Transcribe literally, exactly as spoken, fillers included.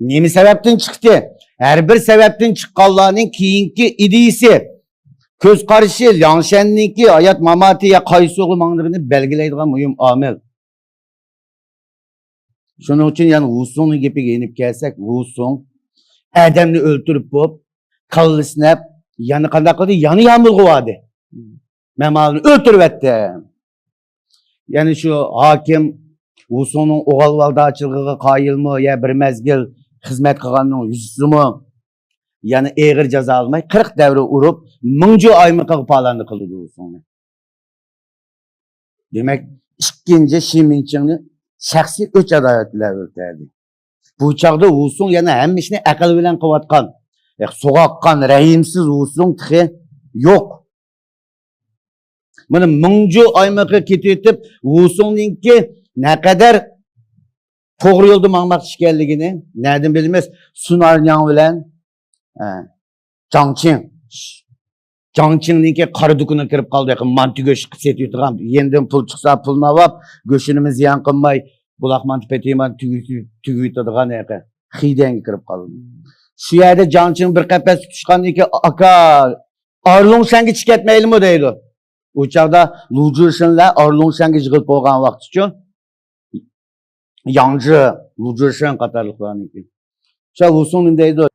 نېمە سەۋەبتىن چىقتى؟ ھەر بىر سەۋەبتىن چىققانلارنىڭ كېيىنكى ئىدىيىسى، كۆز قارىشى، لياڭشەننىڭكى ھايات ماماتى يا قايسى يولغا ماڭىدىغىنى بەلگىلەيدىغان مۇھىم ئامىل. شۇنىڭ ئۈچۈن يەنە ۋۇسۇڭنىڭ گېپىگە يېنىپ كەلسەك، ۋۇسۇڭ ئادەمنى ئۆلتۈرۈپ بولۇپ، كاللىسىنى ئەپ، يەنە قانداق قىلدى؟ يەنە يامۇلغا باردى. مەن ماۋۇنى ئۆلتۈرۈۋەتتىم. يەنى شۇ ھاكىم ۋۇسۇڭنىڭ ئوغۇل بالىدارچىلىقىغا قايىلمۇ يا بىر مەزگىل خىزمەت قىلغاننىڭ يۈزىسىمۇ يەنە ئېغىر جازا ئالماي، قىرىق دەۋرە ئۇرۇپ، مىڭجۇ ئايمىقىغا پالاندا قىلدى ۋۇسۇڭنى. دېمەك، ئىككىنچى شى مىنچىڭنى شەخسىي ئۆچ-ئاداۋەت بىلەن ئۆلتۈردى. بۇ چاغدا ۋۇسۇڭ يەنە ھەممە ئىشنى ئەقىل بىلەن قىلىۋاتقان، سوغۇققان، رەھىمسىز ۋۇسۇڭ تېخى يوق. مانا مىڭجۇ ئايمىقىغا كېتىۋېتىپ، ۋۇسۇڭنىڭكى نەقەدەر توغرا يولدا ماڭماقچى ئىكەنلىكىنى نەدىن بىلىمىز؟ سۇنارنياڭ بىلەن، ھە، جاڭچىڭ. جاڭچىڭنىڭكى قارا دۇكىنىغا كىرىپ قالدى. مانتا گۆش قىلىپ سېتىۋېتىدىغان، يېنىدىن پۇل چىقسا پۇلنى ئاپ، گۆشىنىمۇ زىيان قىلماي، بۇلاق مانتا، پېتى مانتا تۈگۈتۈ-، تۈگۈۋېتىدىغان ھېقى خىدەنگە كىرىپ قالدى. شۇ يەردە جاڭچىڭ بىر قەپەس تۇتۇشقاندىن كېيىن، ئاكا، ئارلۇڭشەنگە چىقىپ كەتمەيلىمۇ دەيدۇ. ئۇ چاغدا لۇجۈشىنلەر ئارلۇڭشەنگە يىغىلىپ بولغان ۋاقىت ئۈچۈن ياڭجى، لۇجۈشىن قاتارلىقلارنىڭكى. شۇ ۋۇسۇڭ نېمە دەيدۇ؟